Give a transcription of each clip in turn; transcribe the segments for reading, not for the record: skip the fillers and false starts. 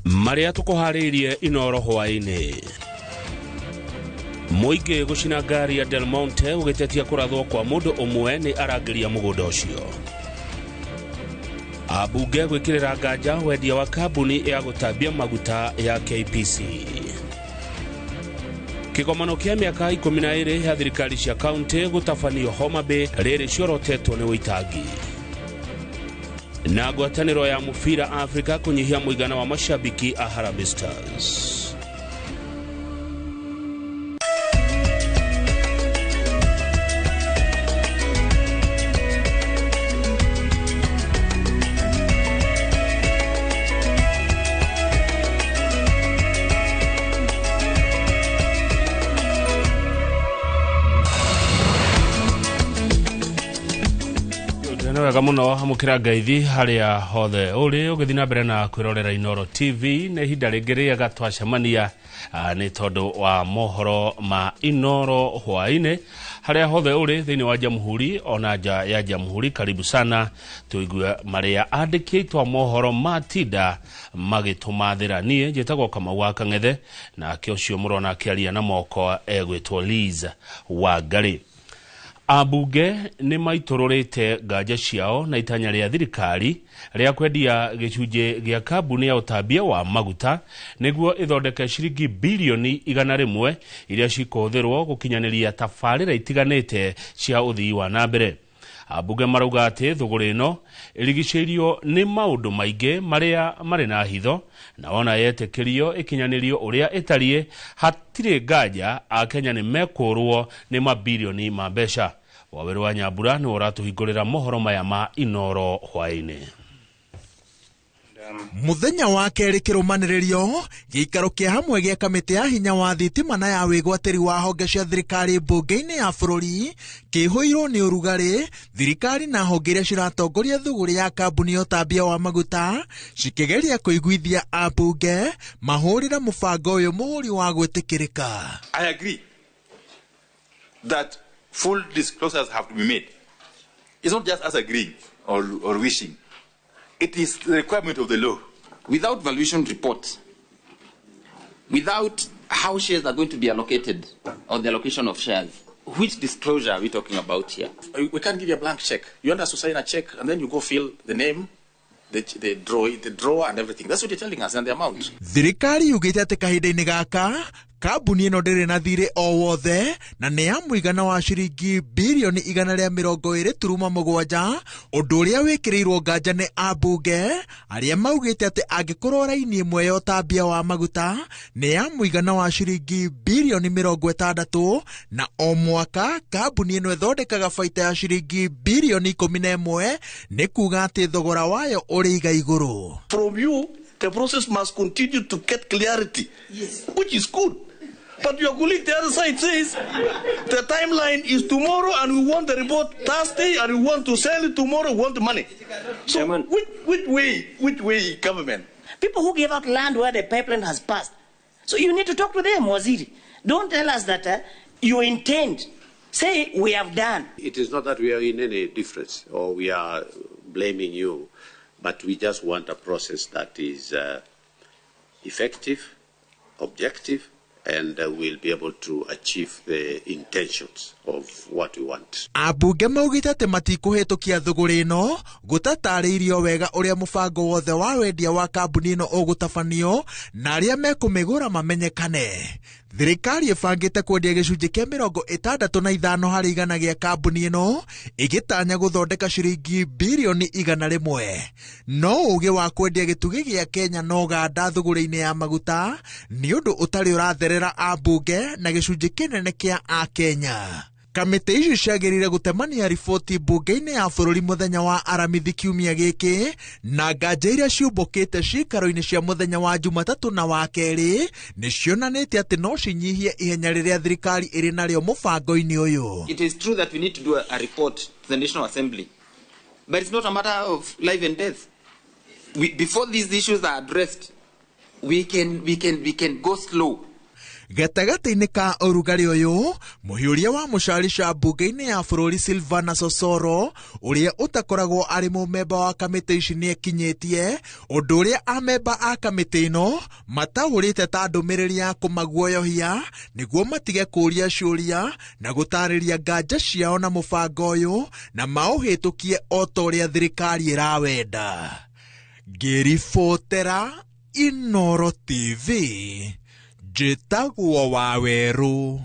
Marĩa tũkũharĩirie Inoro hwaĩ-inĩ. Mũingĩ gũcina ngari ya Del Monte ũgĩtetia kũrathwo kwa mũndũ ũmwe nĩ arangĩria mũgũnda ũcio. Ambunge gwĩkĩrĩra nganja wendia wa kambuni ya gũtambia maguta ya KPC. Kĩgomano kĩa mĩaka 12 ya thirikari cia kaunti gũtabanio Homa Bay rĩrĩ ciorotetwo nĩ ũitangi. Na ngwatanĩro ya mũbira Afrika kũnyihia mũigana wa mashabiki a Harambee Stars. Nĩ wega mũno amũkĩra ngeithi harĩa hothe ũrĩ ũgĩthiĩ na mbere na kwĩrorera Inoro TV. Nĩ ihinda rĩngĩ rĩega twacemania nĩ tondũ wa mohoro ma Inoro hwaĩ-inĩ. Harĩa hothe ũrĩ thĩinĩ wa jamhuri ona nja ya jamhuri, karibu sana tũigue marĩa andĩkĩtwo a mohoro matinda magĩtũmathĩra. Niĩ njĩtagwo Kamau wa Kang'ethe, nake ũcio mũrona akĩaria na moko egwĩtwo Liz Wangari. Ambunge nĩ maitũrũrĩte nganja ciao na itanya rĩa thirikari rĩa kwendia gĩcunjĩ gĩa kambuni ya ũtambia wa maguta nĩguo ĩthondeke ciringi bilioni 100 iria cikũhũthĩrwo gũkinyanĩria tabarĩra itiganĩte cia ũthii wa na mbere. Ambunge marauga atĩ thũgũrĩ ĩno ĩrigicĩirio nĩ maũndũ maingĩ marĩa marĩ na hitho, na ona yetĩkĩrio ĩkinyanĩrio ũrĩa ĩtariĩ, hatirĩ nganja Akenya nĩ mekũrwo nĩ mabilioni ma mbeca. Wawerũ wa Nyambura nĩwe ũratũhingũrĩra mohoro maya ma Inoro hwaĩ-inĩ. Mũthenya wa kerĩ kĩrũmanĩrĩrio, gĩikaro kĩa hamwe gĩa kamĩtĩ ya hinya wa thitima na ya wĩgwatĩri wa honge cia thirikari mbunge-inĩ ya bũrũri kĩihũirwo nĩ ũrugarĩ, thirikari na honge iria ciratongoria thũgũrĩ ya kambuni ya ũtambia wa maguta cikĩgeria kũiguithia ambunge mahũrĩre mũbango ũyũ mũhũri wa gwĩtĩkĩrĩka. I agree that full disclosures have to be made. It's not just us agreeing or wishing. It is the requirement of the law. Without valuation reports, without how shares are going to be allocated or the allocation of shares, which disclosure are we talking about here? We can't give you a blank check. You want us to sign a check and then you go fill the name, the drawer and everything. That's what you're telling us and the amount. Thirikari yugĩte atĩ kahinda-inĩ gaka kambuni ĩno ndĩrĩ na thirĩ o wothe na nĩ ya mũigana wa ciringi bilioni 120.7, ũndũ ũrĩa wĩkĩrĩirwo nganja nĩ ambunge arĩa maugĩte atĩ angĩkorwo raini ĩmwe ya ũtambia wa maguta nĩ ya mũigana wa ciringi bilioni 60 na o mwaka kambuni ĩno ĩthondekaga baita ya ciringi bilioni 11, nĩ kuga atĩ thogora wayo ũrĩ iga igũrũ. From you, the process must continue to get clarity, yes, which is good. But your colleague the other side says the timeline is tomorrow and we want the report Thursday and we want to sell it tomorrow, we want the money. So Chairman, which way government? People who gave out land where the pipeline has passed. So you need to talk to them, Waziri. Don't tell us that you intend. Say we have done. It is not that we are in any difference or we are blaming you, but we just want a process that is effective, objective, and we'll be able to achieve the intentions of what we want. Ambunge maugĩte atĩ matikũhĩtũkia thũgũrĩ ĩno gũtatarĩirio wega ũrĩa mũbango wothe wa wendia wa kambuni ĩno ũgũtabanio na arĩa mekũmĩgũra mamenyekane. Thirikari ĩbangĩte kwendia gĩcunjĩ kĩa 65 harĩ igana gĩa kambuni ĩno ĩgĩtanya gũthondeka ciringi bilioni 100. No ũgĩ wa kwendia gĩtugĩ gĩa Kenya na Uganda thũgũrĩ-inĩ ya maguta nĩ ũndũ ũtarĩ ũratherera ambunge na gĩcunjĩ kĩnene kĩa Akenya. Kamĩtĩ icio ciagĩrĩire gũtemania riboti mbunge-inĩ ya bũrũri mũthenya wa Aramithi kiumia gĩkĩ, na nganja iria ciũmbũkĩte ciikaro-inĩ cia mũthenya wa Jumatatũ na wa kerĩ nĩ cionanĩtie atĩ no cinyihie ihenya rĩrĩa thirikari ĩrĩ narĩo mũbango-inĩ ũyũ. It is true that we need to do a report to the National Assembly, but it's not a matter of life and death. Before these issues are addressed, we can go slow. Gatagatĩ-inĩ ka ũrugarĩ ũyũ, mũhiũria wa mũcarica mbunge-inĩ ya bũrũri Silvana Sosoro ũrĩa ũtakoragwo arĩ mũmemba wa kamĩtĩ ici nĩekinyĩtie ũndũ ũrĩa amemba a kamĩtĩ ĩno mataũrĩte ta ndũmĩrĩri ya kũmaguoyohia nĩguo matige kũũria ciũria na gũtarĩria nganja ciao na mũbango ũyũ na maũhĩtũkie o ta ũrĩa thirikari ĩrawenda. Ngĩribotera Inoro TV, njĩtagwo Wawerũ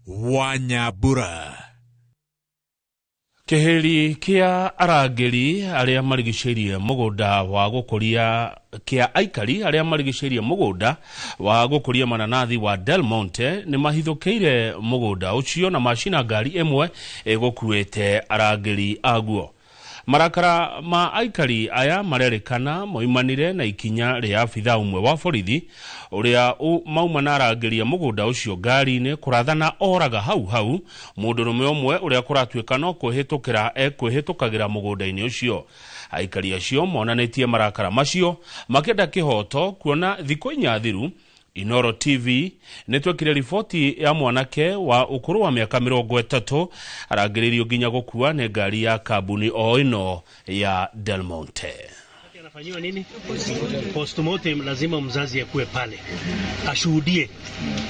wa Nyambura. Kĩhĩri kĩa arangĩri arĩa marigicĩirie mũgũnda wa gũkũria kĩa aikari arĩa marigicĩirie mũgũnda wa gũkũria mananathi wa Del Monte nĩ mahithũkĩire mũgũnda ũcio na macina ngari ĩmwe ĩgũkuĩte arangĩri aguo. Marakara ma aikari aya marerĩkana moimanire na ikinya rĩa abithaa ũmwe wa borithi ũrĩa mauma na arangĩria mũgũnda ũcio ngari-inĩ kũrathana oraga hau hau mũndũrũme ũmwe ũrĩa kũratuĩka no kwĩhĩtũkĩra ekwĩhĩtũkagĩra mũgũnda-inĩ ũcio. Aikari acio monanĩtie marakara macio makĩenda kĩhoto kuona thikũ inya thiru Inoro TV nĩ twekire riboti ya mwanake wa ũkũrũ wa mĩaka 30 arangĩrĩirio nginya gũkua nĩ ngari ya kambuni o ĩno ya Del Monte. Anafanyiwa nini? Postmortem, lazima mzazi akuwe pale ashuhudie,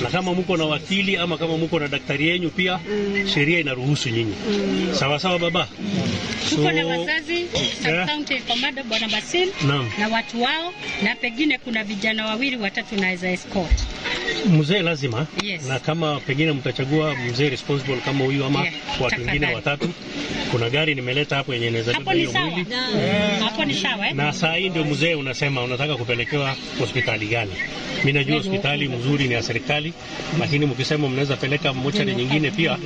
na kama muko na wakili ama kama muko na daktari yenyu pia sheria inaruhusu nyinyi. Sawa sawa baba. Tuko na wazazi sub county commander Bwana Basil na watu wao, na pengine kuna vijana wawili watatu naweza escort. Mzee lazima. Yes. Na kama pengine mtachagua mzee responsible kama huyu ama watu wengine watatu. Kuna gari nimeleta hapo yenye inaweza beba hiyo mwili. Hapo ni sawa eh? Na saa hii ndio mzee unasema unataka kupelekewa hospitali gani? Mimi najua hospitali mzuri ni ya serikali, lakini mkisema mnaweza peleka mochari nyingine pia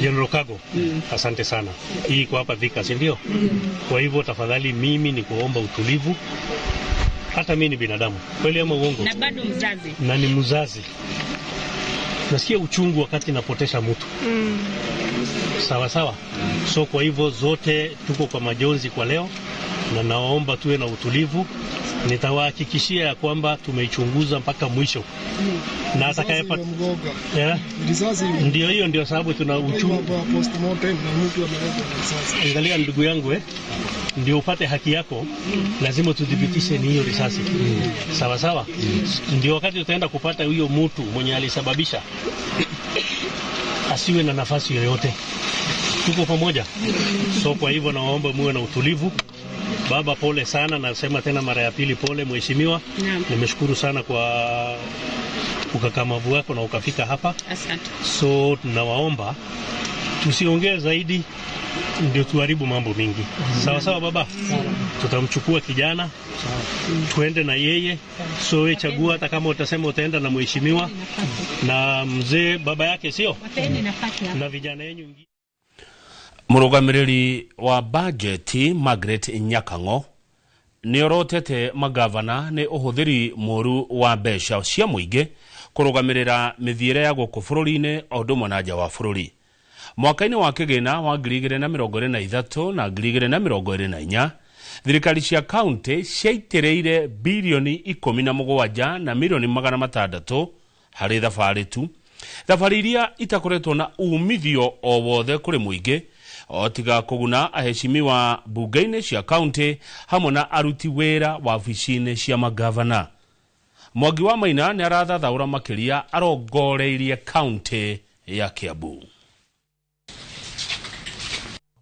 General Cargo. Asante sana. Hii iko hapa Thika, si ndio? Kwa hivyo tafadhali mimi ni kuomba utulivu. Hata mimi ni binadamu. Kweli ama uongo? Na bado mzazi. Na ni mzazi. Nasikia uchungu wakati napotesha mtu. Sawa sawa. So kwa hivyo zote tuko kwa majonzi kwa leo, na naomba tuwe na utulivu. Nitawahakikishia ya kwamba tumeichunguza mpaka mwisho. Na atakayepata ndio hiyo, ndio sababu tuna uchungu. Angalia ndugu yangu ndio upate haki yako lazima tudhibitishe ni hiyo risasi. Sawa sawa. Ndio wakati utaenda kupata huyo mtu mwenye alisababisha asiwe na nafasi yoyote. Tuko pamoja. So kwa hivyo naomba muwe na utulivu. Baba pole sana, nasema tena mara ya pili pole mheshimiwa. Nimeshukuru sana kwa ukakamavu wako na ukafika hapa. Asante. So tunawaomba tusiongee zaidi ndio tuharibu mambo mingi. Sawa sawa baba. Tutamchukua kijana tuende na yeye. So wewe chagua, hata kama utasema utaenda na mheshimiwa na mzee baba yake, sio? Na vijana yenu. Mũrũgamĩrĩri wa bajeti Margaret Nyakang'o nĩorotete magavana nĩ ũhũthĩri mũru wa mbeca cia mũingĩ kũrũgamĩrĩra mĩthiĩre ya gũkũ bũrũri-inĩ o ũndũ ũmwe na nja wa bũrũri. Mwaka-inĩ wa kĩgĩna wa 2023 na 2024 thirikari cia kaunti ciaitĩrĩire bilioni 17 na milioni 600 harĩ thabarĩ tu, thabarĩ iria itakoretwo na umithio o wothe kũrĩ mũingĩ o tiga kũguna aheshimiwa bunge-inĩ cia kaunti hamwe na aruti wĩra wabici-inĩ cia magavana. Mwangi wa Maina nĩ arathathaũra makĩria arongoreirie kaunti ya Kiambu.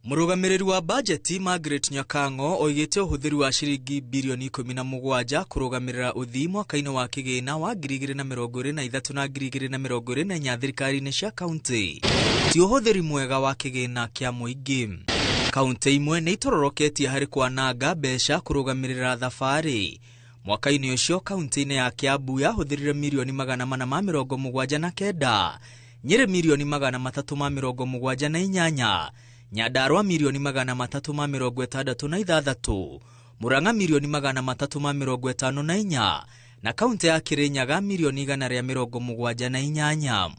Mũrũgamĩrĩri wa bajeti Margaret Nyakang'o oigĩte ũhũthĩri wa ciringi bilioni 17 kũrũgamĩrĩra ũthii mwaka-inĩ wa kĩgĩna wa 2023 na 2024 thirikari-inĩ cia kaunti ti ũhũthĩri mwega wa kĩgĩna kĩa mũingĩ. Kaunti imwe nĩ itororoketie harĩ kwananga mbeca kũrũgamĩrĩra thabarĩ. Mwaka-inĩ ũcio kaunti-inĩ ya Kiambu yahũthĩrire milioni 479, Nyĩrĩ milioni 378, Nyandarua milioni 366, Murang'a milioni 354 na kaunti ya Kirinyaga milioni 178.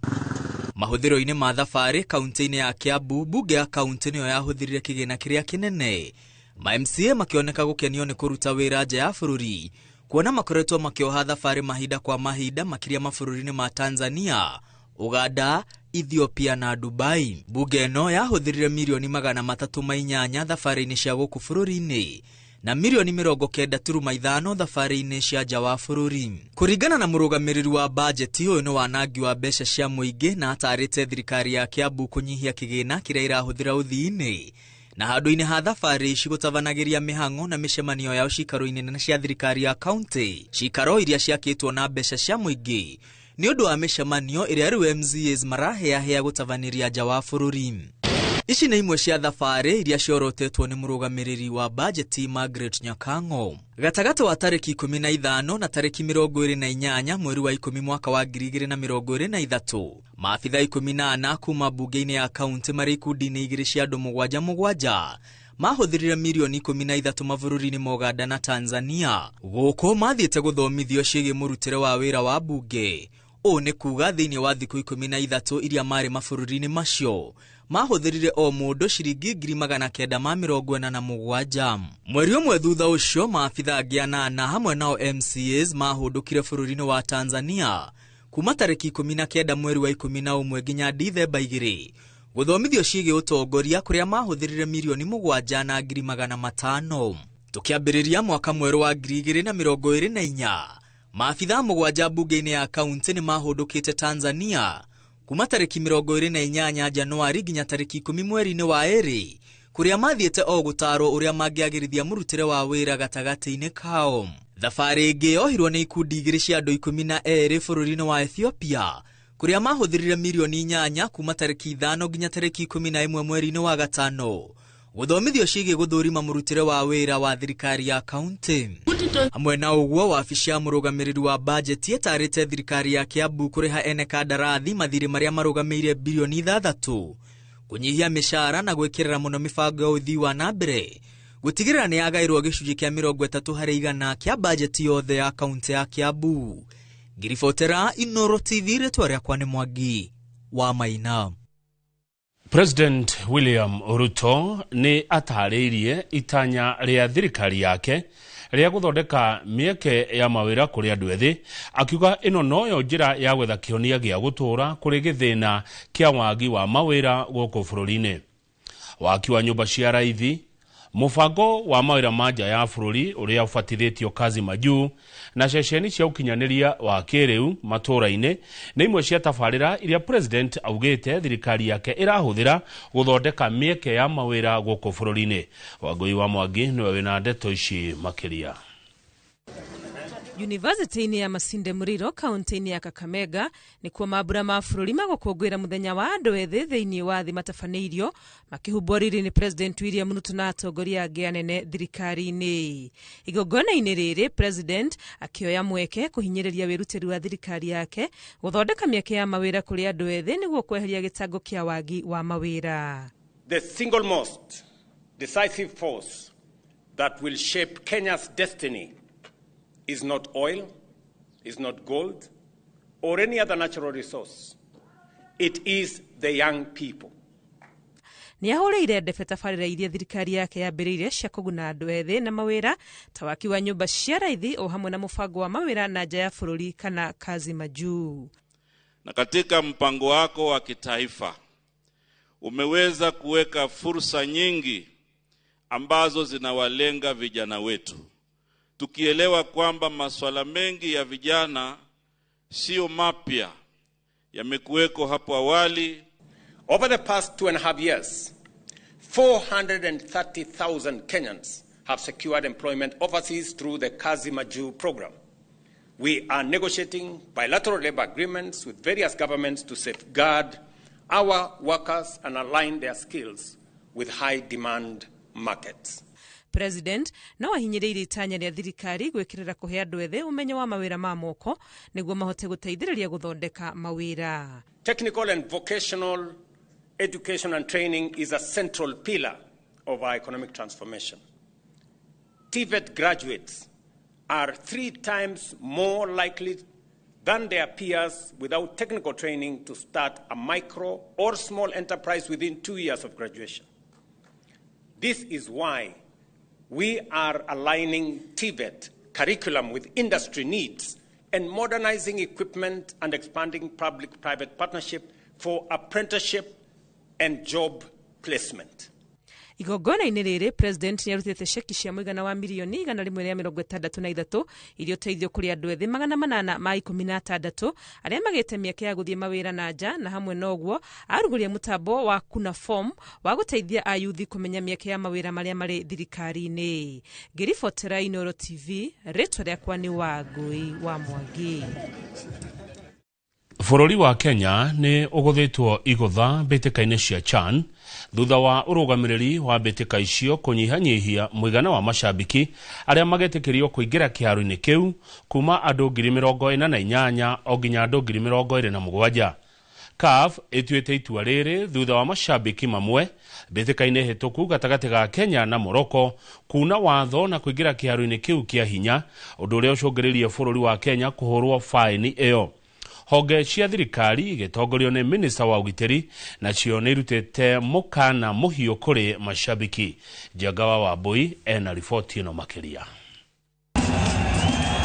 Mahũthĩro-inĩ ma thabarĩ kaunti-inĩ ya Kiambu, bunge ya kaunti nĩyo yahũthĩrire kĩgĩna kĩrĩa kĩnene. Ma MCA makĩoneka gũkenio nĩ kũruta wĩra nja ya bũrũri Kuona makoretwo makĩoha thabarĩ mahinda kwa mahinda makĩria mabũrũri-inĩ ma Tanzania, Uganda, Ethiopia na Dubai. Bunge ĩno yahũthĩrire mirioni 308 thabarĩ-inĩ cia gũkũ bũrũri-inĩ na mirioni 90.5 thabarĩ-inĩ cia nja wa bũrũri. Kũringana na mũrũgamĩrĩri wa bajeti, ũyũ nĩ wanangi wa mbeca cia mũingĩ na atarĩte thirikari ya Kiambu kũnyihia kĩgĩna kĩrĩa ĩrahũthĩra ũthii-inĩ na handũ-inĩ ha thabarĩ ici gũtabanagĩria mĩhang'o na mĩcemanio yao cikaro-inĩ nene cia thirikari ya kaunti, cikaro iria ciakĩtwo na mbeca cia mũingĩ nĩ ũndũ wa mĩcemanio ĩrĩa rĩu MCAs maraheahea gũtabanĩria nja wa bũrũri. Ici nĩ imwe cia thabarĩ iria ciorotetwo nĩ mũrũgamĩrĩri wa bajeti Margaret Nyakang'o. Gatagatĩ wa tarĩki 15 na tarĩki 28 mweri wa 10 mwaka wa 2023, maabitha 14 kuma bunge-inĩ ya kaunti marĩ ikundi-inĩ igĩrĩ cia andũ mũgwanja mũgwanja mahũthĩrire mirioni 13 mabũrũri-inĩ ma Uganda na Tanzania. Gũkũ mathiĩte gũthomithio ciĩgiĩ mũrutĩre wa wĩra wa bunge. Ũũ nĩ kuga thĩinĩ wa thikũ 13 iria marĩ mabũrũri-inĩ macio mahũthĩrire o mũndũ ciringi 947. Mweri ũmwe thutha ũcio maabitha angĩ 8 hamwe nao MCAs mahũndũkire bũrũri-inĩ wa Tanzania kuma tarĩki 19 mweri wa 11 nginya Dithemba 2 gũthomithio ciĩgiĩ ũtongoria kũrĩa mahũthĩrire mirioni 7 na 500,000. Tũkĩambĩrĩria mwaka mwerũ wa 2024, maabitha mũgwanja bunge-inĩ ya kaunti nĩ mahũndũkĩte Tanzania kuma tarĩki 28 Januari nginya tarĩki 10 mweri-inĩ wa 2 kũrĩa mathiĩte o gũtarwo ũrĩa mangĩagĩrithia mũrutĩre wa wĩra gatagatĩ-inĩ kao. Thabarĩ ĩngĩ yohirwo nĩ ikundi igĩrĩ cia andũ 12 bũrũri-inĩ wa Ethiopia kũrĩa mahũthĩrire mirioni 8 kuma tarĩki 5 nginya tarĩki 11 mweri-inĩ wa 5 gũthomithio ciĩgiĩ gũthũrima mũrutĩre wa wĩra wa thirikari ya kaunti. Hamwe na ũguo, wabici ya mũrũgamĩrĩri wa bajeti ĩtarĩte thirikari ya Kiambu kũrĩha ene kandarathi mathirĩ marĩa marũgamĩire bilioni 6, kũnyihia mĩcara na gwĩkĩrĩra mũno mĩbango ya ũthii wa na mbere, gũtigĩrĩra nĩ yagaĩrwo gĩcunjĩ kĩa 30% kĩa bajeti yothe ya kaunti ya Kiambu. Ngiribotera Inoro TV, rĩtwa rĩakwa nĩ Mwangi wa Maina. President William Ruto nĩ atarĩirie itanya rĩa thirikari yake rĩa gũthondeka mĩeke ya mawĩra kũrĩ andũ ethĩ, akiuga ĩno noyo njĩra ya gwetha kĩhonia gĩa gũtũũra kũrĩ gĩthĩna kĩa wagi wa mawĩra gũkũ bũrũri-inĩ. Waki wa nyũmba cia raithi, mũbango wa mawĩra ma nja ya bũrũri ũrĩa ũbatithĩtio kazi majuu, na ceceni cia ũkinyanĩria wa kĩrĩu matũũra-inĩ nĩ imwe cia tabarĩra iria president augĩte thirikari yake ĩrahũthĩra gũthondeka mĩeke ya mawĩra gũkũ bũrũri-inĩ. Wangũi wa Mwangi nĩwe wĩna ndeto ici makĩria. University-inĩ ya Masinde Muliro kaunti-inĩ ya Kakamega nĩkuo mambura ma bũrũri magũkũngũĩra mũthenya wa andũ ethĩ thĩinĩ wa thĩ matabanĩirio makĩhumbwo riri nĩ President William Ruto na atongoria angĩ anene thirikari-inĩ. Igongona-inĩ rĩrĩ President akĩoya mweke kũhinyĩrĩria wĩrutĩri wa thirikari yake gũthondeka mĩeke ya mawĩra kũrĩ andũ ethĩ nĩguo kweheria gĩtango kĩa wagi wa mawĩra. The single most decisive force that will shape Kenya's destiny is not oil, is not gold, or any other natural resource. It is the young people. Nĩ ahũrĩire ndebe tabarĩra iria thirikari yake yambĩrĩirie cia kũguna andũ ethĩ na mawĩra ta waki wa nyũmba cia raithi o hamwe na mũbango wa mawĩra na nja ya bũrũri kana kazi majuu. Na katika mpango wako wa kitaifa umeweza kuweka fursa nyingi ambazo zinawalenga vijana wetu, tukielewa kwamba masuala mengi ya vijana sio mapya, yamekuweko hapo awali. Over the past 2.5 years, 430,000 Kenyans have secured employment overseas through the Kazi Majuu program. We are negotiating bilateral labor agreements with various governments to safeguard our workers and align their skills with high demand markets. President no ahinyĩrĩirie itanya rĩa thirikari gwĩkĩrĩra kũhe andũ ethĩ ũmenyo wa mawĩra ma moko nĩguo mahote gũteithĩrĩria gũthondeka mawĩra. Technical and vocational education and training is a central pillar of our economic transformation. TVET graduates are 3 times more likely than their peers without technical training to start a micro or small enterprise within 2 years of graduation. This is why we are aligning TVET curriculum with industry needs and modernizing equipment and expanding public-private partnership for apprenticeship and job placement. Igongona-inĩ rĩrĩ president nĩarutĩte ceki cia mũigana wa mirioni 163 iria ũteithio kũrĩ andũ ethĩ 816 arĩa magĩte mĩeke ya gũthiĩ mawĩra na nja, na hamwe na ũguo arugũria mũtambo wa kuna form wa gũteithia ayuthi kũmenya mĩeke ya mawĩra marĩa marĩ thirikari-inĩ. Ngĩribotera Inooro TV, rĩtwa rĩakwa nĩ Wangũi wa Mwangi. Bũrũri wa Kenya nĩ ũgũthĩtwo igũtha mbĩtĩka-inĩ cia CHAN thutha wa ũrũgamĩrĩri wa mbĩtĩka icio kũnyihanyihia mũigana wa macambĩki arĩa magetĩkĩrio kũingĩra kĩharo-inĩ kĩu kuma andũ 48,000 o nginya andũ 27,000. CAF ĩtuĩte itua rĩrĩ thutha wa macambĩki mamwe mbĩtĩka-inĩ hĩtũku gatagatĩ ga Kenya na Morocco kuna watho na kũingĩra kĩharo-inĩ kĩu kĩa hinya, ũndũ ũrĩa ũcũngĩrĩirie bũrũri wa Kenya kũhũrwo faini ĩyo. Honge cia thirikari igĩtongorio nĩ minista wa ũgitĩri nacio nĩ irutĩte mũkana mũhiũ kũrĩ macambĩki. Njenga wa Wambui ena riboti ĩno makĩria.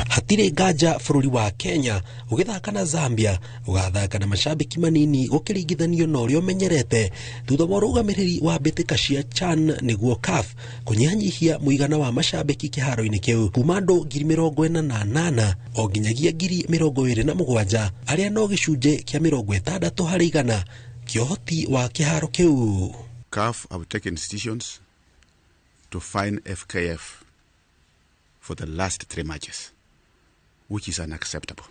Hatirĩ nganja bũrũri wa Kenya ũgĩthaka na Zambia ũgathaka na macambĩki manini gũkĩringithanio na ũrĩa ũmenyerete thutha wa ũrũgamĩrĩri wa mbĩtĩka cia CHAN nĩguo CAF kũnyihanyihia mũigana wa macambĩki kĩharo-inĩ kĩu kuma andũ 48,000 o nginyagia 27,000 arĩa no gĩcunjĩ kĩa 60 harĩ igana kĩa ũhoti wa kĩharo kĩu. CAF have taken decisions to fine FKF for the last 3 matches, which is unacceptable.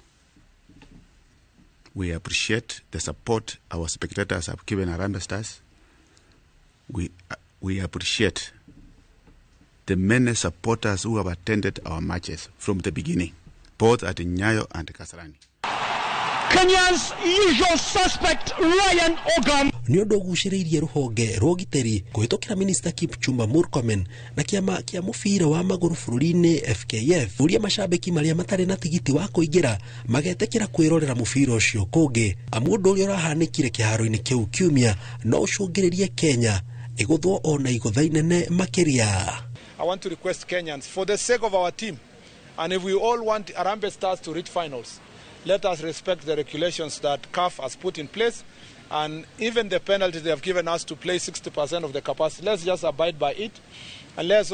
We appreciate the support our spectators have given Harambee Stars. We appreciate the many supporters who have attended our matches from the beginning, both at Nyayo and Kasarani. Kenya's usual suspect Ryan Ogam nĩ ũndũ ũgucĩrĩirie rũhonge rwa ũgitĩri kũhĩtũkĩra Minister Kipchumba Murkomen na kĩama kĩa mũbira wa magũrũ bũrũri-inĩ FKF ũria macambĩki marĩa matarĩ na tigiti wa kũingĩra magetĩkĩra kwĩrorera mũbira ũcio kũngĩ, amu ũndũ ũrĩa ũrahanĩkire kĩharo-inĩ kĩu kiumia no ũcũngĩrĩrie Kenya ĩgũthwo ona igũtha inene makĩria. I want to request Kenyans, for the sake of our team, and if we all want Harambee Stars to reach finals, let us respect the regulations that CAF has put in place, and even the penalty they have given us to play 60% of the capacity. Let's just abide by it, and let's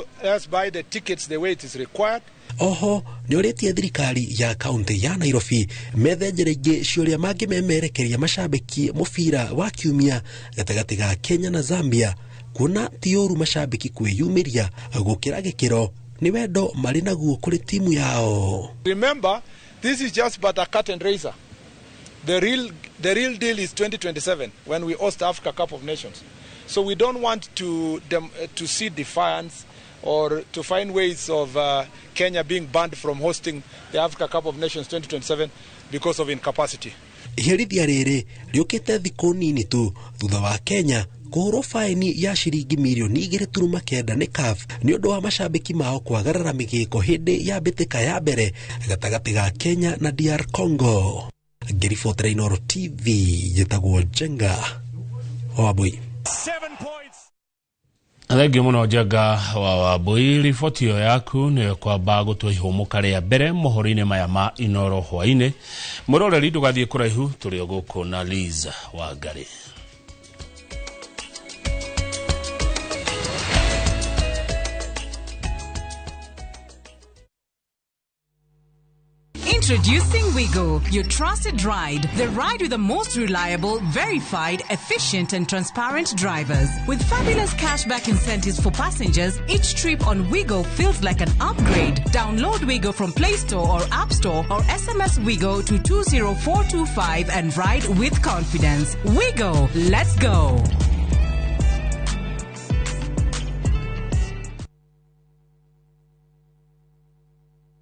buy the tickets the way it is required. Oho nĩ ũrĩtie thirikari ya kaunti ya Nairobi methe njĩra ingĩ cia ũrĩa mangĩmemerekeria macambĩki mũbira wa kiumia gatagatĩ ga Kenya na Zambia, kuona ti ũru macambĩki kwĩyumĩria gũkĩra gĩkĩro nĩ wendo marĩ naguo kũrĩ timu yao. Remember, this is just but a curtain raiser. The real deal is 2027 when we host Africa Cup of Nations. So we don't want to see defiance or to find ways of Kenya being banned from hosting the Africa Cup of Nations 2027 because of incapacity. Iherithia rĩrĩ rĩũkĩte thikũ nini tu thutha wa Kenya kũhũrwo faini ya ciringi mirioni 2.9 nĩ CAF nĩ ũndũ wa macambĩki mao kwagarara mĩgĩko hĩndĩ ya mbĩtĩka ya mbere gatagatĩ ga Kenya na DR Congo. Ngĩribotera Inooro TV njĩtagwo Njenga wa Wambui. Thengio mũno Njenga wa Wambui, riboti ĩyo yaku nĩyo kwamba gũtua ihũmũka rĩa mbere mohoro-inĩ maya ma Inooro hwainĩ. Mũroreri ndũgathiĩ kũraihu, tũrĩ o gũkũ na Liz Wangari. Introducing Wigo, your trusted ride. The ride with the most reliable, verified, efficient and transparent drivers. With fabulous cashback incentives for passengers, each trip on Wigo feels like an upgrade. Download Wigo from Play Store or App Store or SMS Wigo to 20425 and ride with confidence. Wigo, let's go.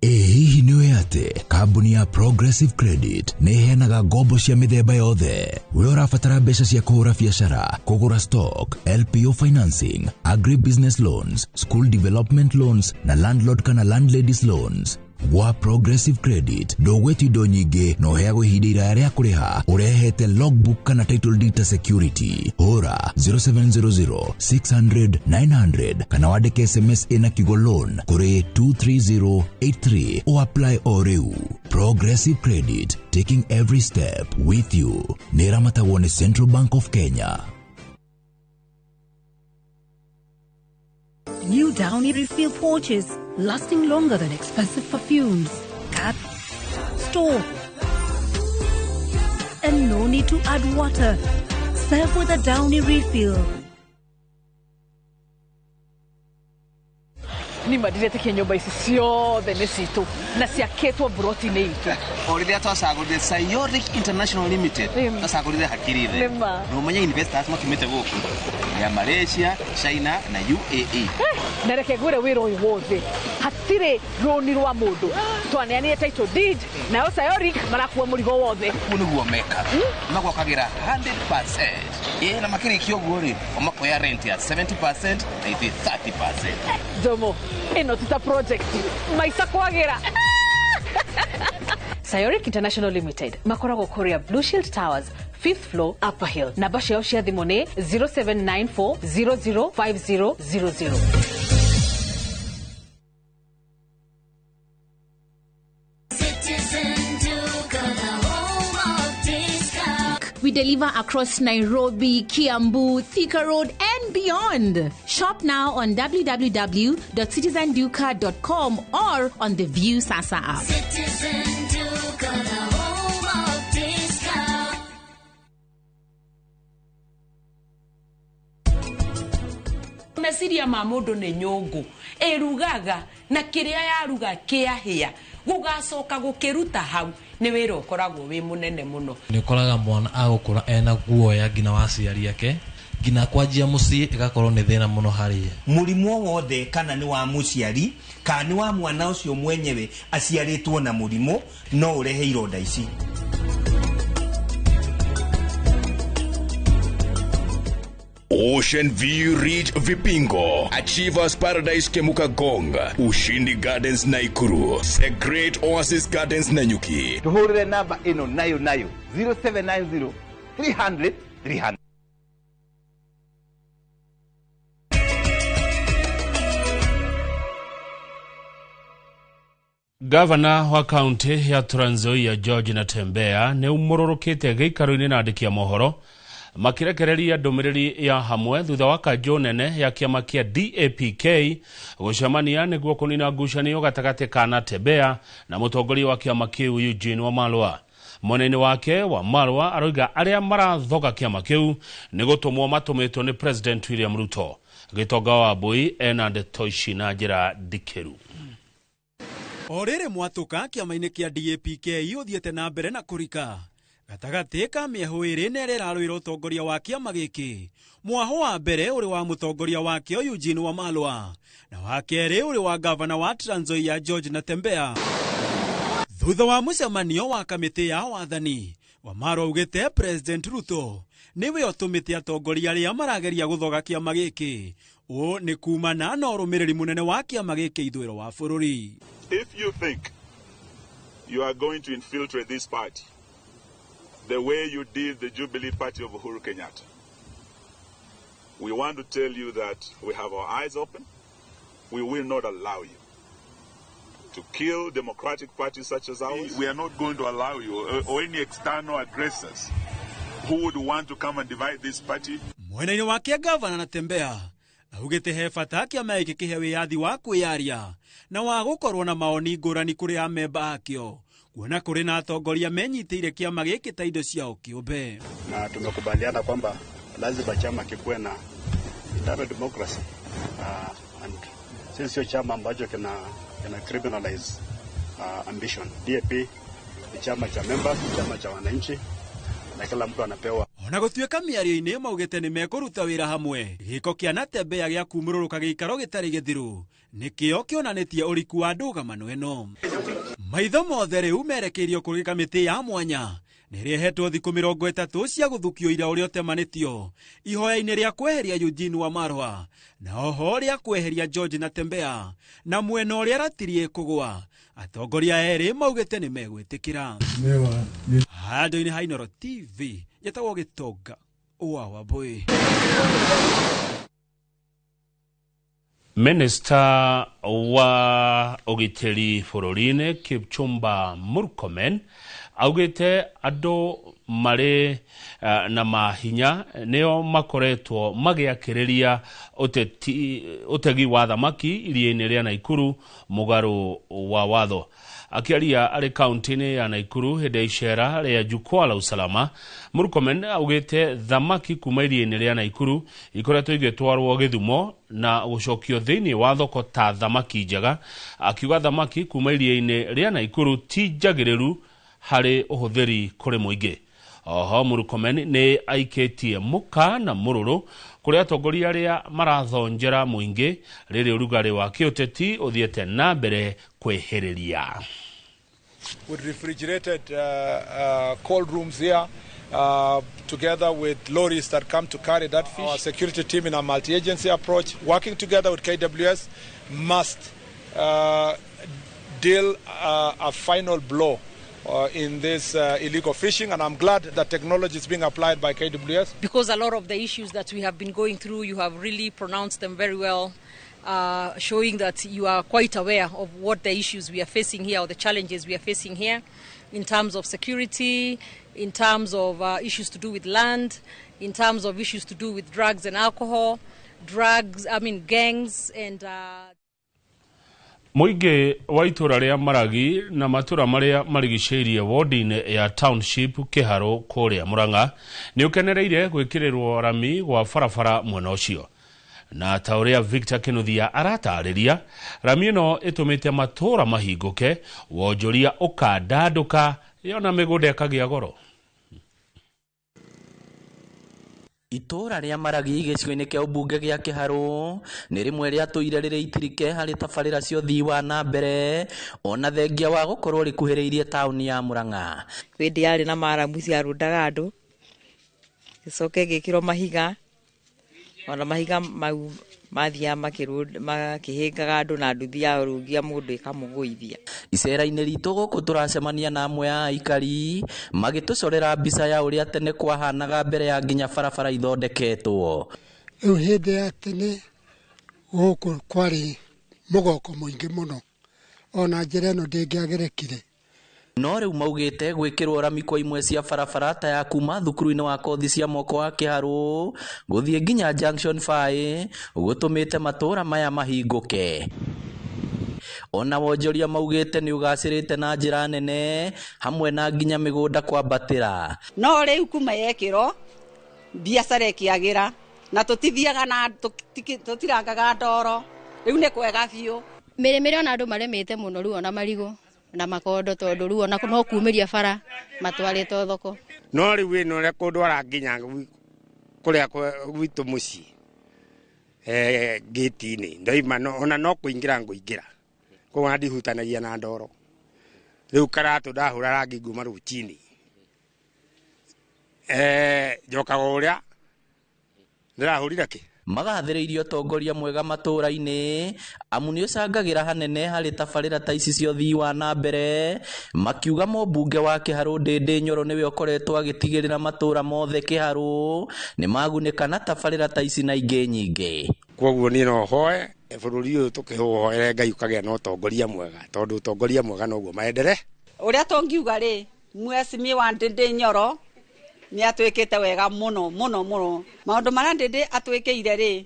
Hihi nĩ atĩ kambuni ya Progressive Credit nĩ ĩheanaga ngombo cia mĩthemba yothe. We ũrabatara mbeca cia kũhũra biacara, kũgũra stock, LPO financing, agribusiness loans, school development loans na landlord kana landladies loans. Gwa Progressive Credit ndũgwĩtio indo nyingĩ na ũheagwo ihinda iraya rĩa kũrĩha ũrehete logbook kana title deed ta security. Hũra 0700 600 900 kana wandĩke SMS ĩna kiugo loan kũrĩ 23083 o apply o rĩu. Progressive Credit, taking every step with you. Nĩ ĩramatagwo nĩ Central Bank of Kenya. New Downy refill pouches, lasting longer than expensive perfumes. Cut, store, and no need to add water. Serve with a Downy refill. Nima ndiretĩkia nyũmba ici ciothe nĩ citũ na ciakĩtwo mburoti-inĩ itũ. O rĩrĩa twacagũrire Sayoric International Limited, twacagũrire hakiri the Nĩma. Na ũmenye investors makiumĩte gũkũ ya Malaysia, China na UAE. Na reke ngwĩre wĩra ũyũ wothe hatirĩ rũni rwa mũndũ, twaneanire title deed nayo Sayoric marakua mũrigo wothe. Ũguo nĩguo mekaga, magwakagĩra 100% ĩ na makĩrĩkia ũguo rĩ, o makoya rent ya 70% na ithuĩ 30%. Njomo, ĩno ti ta project maica kwagĩra. Sayoric International Limited makoragwo kũrĩa Blue Shield Towers, 5th floor, Upper Hill. Namba ciao cia thimũ nĩ 0794005000. We deliver across Nairobi, Kiambu, Thika Road, and beyond. Shop now on www.citizenduka.com or on the View Sasa app. Citizen Duka, the home of discount. Meciria ma mũndũ nĩ nyũngũ ĩrugaga na kĩrĩa yaruga kĩahĩa gũgacoka gũkĩruta hau nĩ wĩra ũkoragwo wĩ mũnene mũno. Nĩ ũkoraga mwana agũkũra ena guoya nginya wa aciari ake, nginya kwanjia mũciĩ ĩgakorwo nĩ thĩna mũno harĩ ye. Mũrimũ o wothe kana nĩ wa mũciari kana nĩ wa mwana ũcio mwenyewe aciarĩtwo na mũrimũ no ũrehe ironda ici. Ocean View Ridge Vipingo, Achievers Paradise Kemuka Gong, Ushindi Gardens Naikuru, The Great Oasis Gardens Nanyuki. Tuhũrĩre namba ĩno nayo nayo 0790 300 300. Gavana wa kaunti ya Trans Nzoia George Natembeya nĩ umũrũrũkĩte gĩikaro-inĩ na andĩki a mohoro makirekereria ndũmĩrĩri ya hamwe thutha wa kanjũ nene ya kĩama kĩa DAPK gũcemania nĩguo kũnina ngucanio gatagatĩ ka Natembeya na mũtongoria wa kĩama kĩu Eugene Wamalwa. Mwena-inĩ wake Wamalwa aroiga arĩa marathoga kĩama kĩu nĩ gũtũmwo matũmĩtwo nĩ President William Ruto. Gĩtonga wa Mbui ena ndeto ici na njĩra ndikĩru. O rĩrĩ mwatũka kĩama-inĩ kĩa DAPK ũthiĩte na mbere na kũrika gatagatĩ ka mĩahũ ĩrĩ na ĩrĩa ĩrarũĩra ũtongoria wa kĩama gĩkĩ. Mwahũ wa mbere ũrĩ wa mũtongoria wakĩo Eugene Wamalwa na wa kerĩ ũrĩ wa gavana wa Trans Nzoia George Natembeya. Thutha wa mũcemanio wa kamĩtĩ ya wathani, Wamalwa augĩte President Ruto nĩwe ũtũmĩte atongoria arĩa marageria gũthoga kĩama gĩkĩ. Ũũ nĩ kumana na ũrũmĩrĩri mũnene wa kĩama gĩkĩ ithũĩro wa bũrũri. If you think you are going to infiltrate this party the way you did the Jubilee Party of Uhuru Kenyatta, we want to tell you that we have our eyes open. We will not allow you to kill democratic parties such as ours. We are not going to allow you or any external aggressors who would want to come and divide this party. Mwena-inĩ wake gavana Natembeya augĩte he bata kĩama gĩkĩ kĩhe wĩyathi wa kwĩyaria na wa gũkorwo na maoni ngũrani kũrĩ amemba akĩo, kuona kũrĩ na atongoria menyitĩire kĩama gĩkĩ ta indo ciao kĩũmbe. Na tumekubaliana kwamba lazima chama kikuwe na internal democracy, and sisi sio chama ambacho kina criminalize ambition. DAP ni chama cha members, chama cha wananchi na kila mtu anapewa. Ona gũtuĩka mĩario-inĩ maugĩte nĩ mekũruta wĩra hamwe, gĩko kĩa Natembeya gĩa kumũrũrũka gĩikaro gĩtarĩ gĩthiru nĩkĩo kĩonanĩtie ũriku wa ndũgamano ĩno. Maitho mothe rĩu merekeirio kũrĩ kamĩtĩ ya mwanya Nĩ rĩhetwo thikũ 30 cia gũthukio ira ũrĩa ũtemanĩtio ihoya-inĩ rĩa kweheria Eugene Wamalwa na oho rĩa kweheria George Natembeya na mwena ũrĩa ratiri ĩkũgwa. Atongoria erĩ maugĩte nĩ megwĩtĩkĩra. Handũ-inĩ ha Inooro TV njĩtagwo Gĩtonga wa Wambui. Minista wa ũgitĩri bũrũri-inĩ Kipchumba Murkomen augĩte andũ marĩ na mahinya nĩo makoretwo magĩakĩrĩria ũtegi wa thamaki iria-inĩ rĩa Naikuru mũgarũ wa watho. Akĩaria arĩ kaunti-inĩ ya Naikuru hĩndĩ ya icera rĩa jukwaa la usalama, Murkomen augĩte thamaki kuma iria-inĩ rĩa Naikuru ikoretwo igĩtwarwo Gĩthumo na gũcokio thĩinĩ wa thoko ta thamaki njega, akiuga thamaki kuma iria-inĩ rĩa Naikuru ti njagĩrĩru harĩ ũhũthĩri kũrĩ mũingĩ. Oho Murkomen nĩ aikĩtie mũka na mũrũrũ kũrĩ atongoria arĩa marathonjera mũingĩ rĩrĩ ũrugarĩ wa kĩũteti ũthiĩte na mbere kwĩhĩrĩria. With refrigerated cold rooms here, together with lorries that come to carry that fish. Our security team in a multi-agency approach, working together with KWS, must deal a final blow in this illegal fishing, and I'm glad that technology is being applied by KWS. Because a lot of the issues that we have been going through, you have really pronounced them very well, showing that you are quite aware of what the issues we are facing here or the challenges we are facing here in terms of security, in terms of issues to do with land, in terms of issues to do with drugs and alcohol, gangs and... Mũingĩ wa itũra rĩa Maragi na matũra marĩa marigicĩirie wodi-inĩ ya Township Kĩharũ kũrĩa Murang'a nĩ ũkenereire gwĩkĩrĩrwo rami gwa barabara mwena ũcio. Na ta ũrĩa Victor Kinuthia aratarĩria, rami ĩno ĩtũmĩte matũra mahingũke, wonjoria ũkandandũka yona mĩgũnda ĩkagĩa goro. Itũra rĩa Maragi gĩcigo-inĩ kĩa ũmbunge gĩa Kĩharũ nĩ rĩmwe rĩatũire rĩrĩ itirike harĩ tabarĩra cia ũthii wa na mbere ona thengia wa gũkorwo rĩkuhĩrĩirie taũni ya Murang'a. Hĩndĩ yarĩ na maramu ciarũndaga andũ, gĩcoke gĩkĩrwo mahiga, ona mahiga mau mathiaga makĩhĩngaga andũ na nduthi ya rũgia mũndũ ĩkamũgũithia. Icera-inĩ ritũ gũkũ tũracemania na amwe a aikari magĩtũcorera mbica ya ũrĩa tene kwahanaga mbere ya nginya barabara ithondeketwo. Rĩu hĩndĩ ya tene gũkũ kwarĩ mũgoko mũingĩ mũno, ona njĩra ĩno ndĩngĩagerekire. No rĩu maugĩte gwĩkĩrwo rami kwa imwe cia barabara ta ya kuma thukuru-inĩ wa kothi cia moko wa Kĩharũ gũthiĩ nginya Junction 5 gũtũmĩte matũra maya mahingũke. Ona wonjoria maugĩte nĩ ũgacĩrĩte na njĩra nene hamwe na nginya mĩgũnda kwambatĩra. No rĩu kuma yekĩrwo biacara ĩkĩagĩra na tũtithiaga na tũtirangaga ndoro, rĩu nĩ kwega biũ. Mĩrĩmĩre ona andũ marĩmĩte mũno rĩu ona marigũ na makondo tondu rĩu ona no kumĩria bara matwarĩtwo thoko. No rĩu ĩno ũrĩa kũndwara nginya kũrĩa gwitũ mũciĩ ngĩti-inĩ ndoima ona no kũingĩra ngũingĩra koguo ona ndihutanagia na ndoro. Rĩu karatũ ndahũra rangi nguma rũcinĩ njokaga ũrĩa ndĩrahũrire kĩ. Magathĩrĩirie ũtongoria mwega matũra-inĩ amu nĩ ũcangagĩra hanene harĩ tabarĩra ta ici cia ũthii wa na mbere, makiuga mũmbunge wa Kĩharũ Ndĩndĩ Nyoro nĩwe ũkoretwo agĩtigĩrĩra matũra mothe Kĩharũ nĩ magunĩka na tabarĩra ta ici na ingĩ nyingĩ. Koguo niĩ no hoe bũrũri ũyũ tũkĩũhoere Ngai ũkagĩa na ũtongoria mwega, tondũ ũtongoria mwega noguo maendere. Ũrĩa tũngiuga rĩ, Mheshimiwa Ndĩndĩ Nyoro nĩ atwĩkĩte wega mũno mũno mũno. Maũndũ marĩa Ndĩndĩ atwĩkĩire rĩ,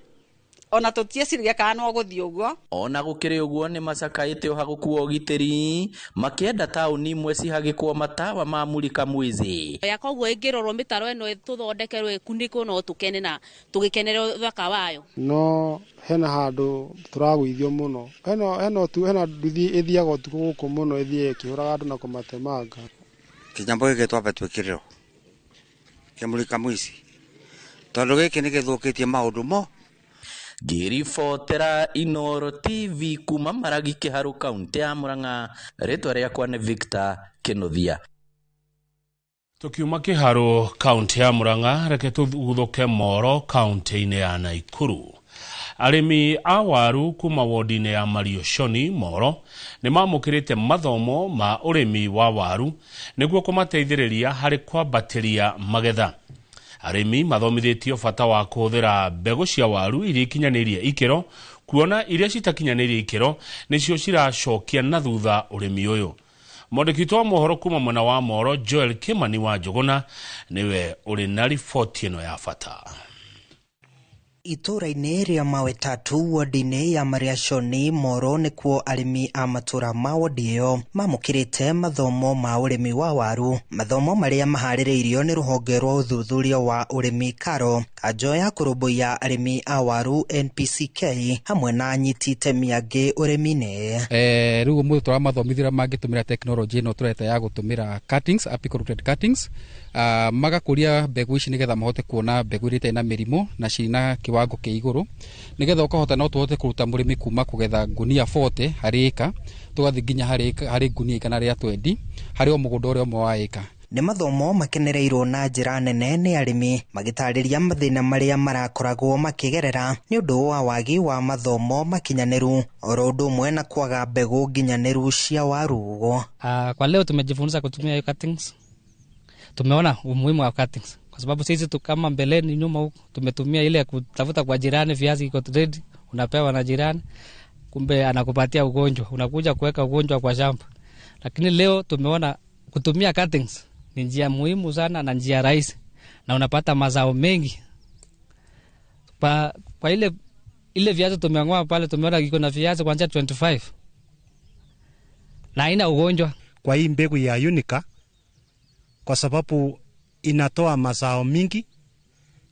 ona tũtieciragia kana no gũthiĩ ũguo. Ona gũkĩrĩ ũguo nĩ macakaĩte ũhagũku wa ũgitĩri makĩenda taũni imwe cihagĩkwo matawa ma mulika mwizi. Ya koguo ĩngĩrorwo mĩtaro ĩno tũthondekerwo ĩkunĩkwo no tũkene na tũgĩkenere ũthaka wayo. No hena handũ tũragũithio mũno, hena nduthi ĩthiaga ũtukũ gũkũ mũno ĩthiĩ ĩkĩhũraga andũ na kũmatemanga. Kĩnyambo gĩkĩ twambe twĩkĩrĩrwo kĩmulika mwici tondũ gĩkĩ nĩ gĩthũkĩtie maũndũ mo. Ngĩribotera Inooro TV kuma Maragi Kĩharũ kaunti ya Murang'a, rĩtwa rĩakwa nĩ Victor Kinuthia. Tukiuma Kiharu kaunti ya Murang'a, reke tuguthũke Moro kaunti-inĩ ya Naikuru. Arĩmi a waru kuma wodi-inĩ ya Marioshoni Moro nĩ mamũkĩrĩte mathomo ma ũrĩmi wa waru nĩguo kũmateithĩrĩria harĩ kwambatĩria magetha. Arĩmi mathomithĩtio bata wa kũhũthĩra mbegũ cia waru iria ikinyanĩirie ikĩro, kuona iria citakinyanĩirie ikĩro nĩcio ciracokia na thutha ũrĩmi ũyũ. Mwandĩki witũ wa mohoro kuma mwena wa Moro Joel Kimani wa Njũgũna nĩwe ũrĩ na riboti ĩno ya bata. Itũra-inĩ rĩa Mawe Tatu wodi-inĩ ya Mariashoni Moro nĩkuo arĩmi a matũra ma wodi ĩyo mamũkĩrĩte mathomo ma ũrĩmi wa waru, mathomo marĩa maharĩrĩirio nĩ rũhonge rwa ũthuthuria wa ũrĩmi KARO, kanjo ya kũrũmbũiya arĩmi a waru NPCK hamwe na anyiti itemi angĩ ũrĩmi-inĩ. Rĩu ũmũthĩ tũramathomithia mangĩtũmĩra tekinoronjĩ ĩno tũreta ya gũtũmĩra cuttings, apical rooted cuttings, magakũria mbegũ ici nĩgetha mahote kuona mbegũ iria itarĩ na mĩrimũ na ciĩna kiwango kĩa igũrũ, nĩgetha ũkahota no tũhote kũruta mũrĩmi kuma kũgetha ngunia 40 harĩ ĩka tũgathiĩ nginya harĩ ngunia 120 harĩ o mũgũnda ũrĩa ũmwe wa ĩka. Nĩ mathomo makenereirwo na njĩra nene nĩ arĩmi magĩtarĩria mathĩna marĩa marakoragwo makĩgerera nĩ ũndũ wa wagi wa mathomo makinyanĩru oro ũndũ ũmwe na kwaga mbegũ nginyanĩru cia waru. Kwa leo tumejifunza kutumia hiyo cuttings. Tumeona umuhimu wa cuttings kwa sababu sisi tu kama mbeleni nyuma huko tumetumia ile ya kutafuta kwa jirani, viazi iko ready unapewa na jirani, kumbe anakupatia ugonjwa, unakuja kuweka ugonjwa kwa shamba. Lakini leo tumeona kutumia cuttings ni njia muhimu sana na njia rahisi na unapata mazao mengi. Kwa ile viazi tumeangoa pale, tumeona iko na viazi kuanzia 25 na haina ugonjwa. Kwa hii mbegu ya Unica, kwa sababu inatoa mazao mingi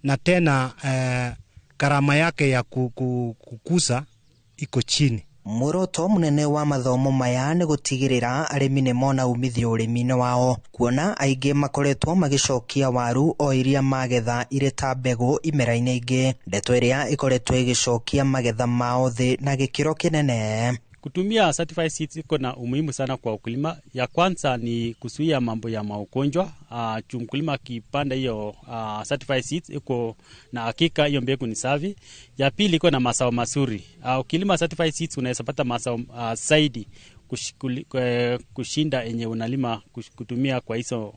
na tena gharama yake ya kukuza iko chini. Muoroto munene wa mathomo maya nĩ gũtigĩrĩra arĩmi nĩ mona umithio ũrĩmi-inĩ wao, kuona aingĩ makoretwo magĩcokia waru o iria magetha irĩ ta mbegũ imera-inĩ ingĩ, ndeto ĩrĩa ĩkoretwo ĩgĩcokia magetha mao thĩ na gĩkĩro kĩnene. Kutumia certified seeds iko na umuhimu sana kwa ukulima. Ya kwanza ni kuzuia mambo ya maugonjwa. Mkulima akipanda hiyo certified seeds iko na hakika hiyo mbegu ni safi. Ya pili iko na mazao mazuri. Ukilima certified seeds unaweza pata mazao zaidi kushinda yenye unalima kutumia kwa hizo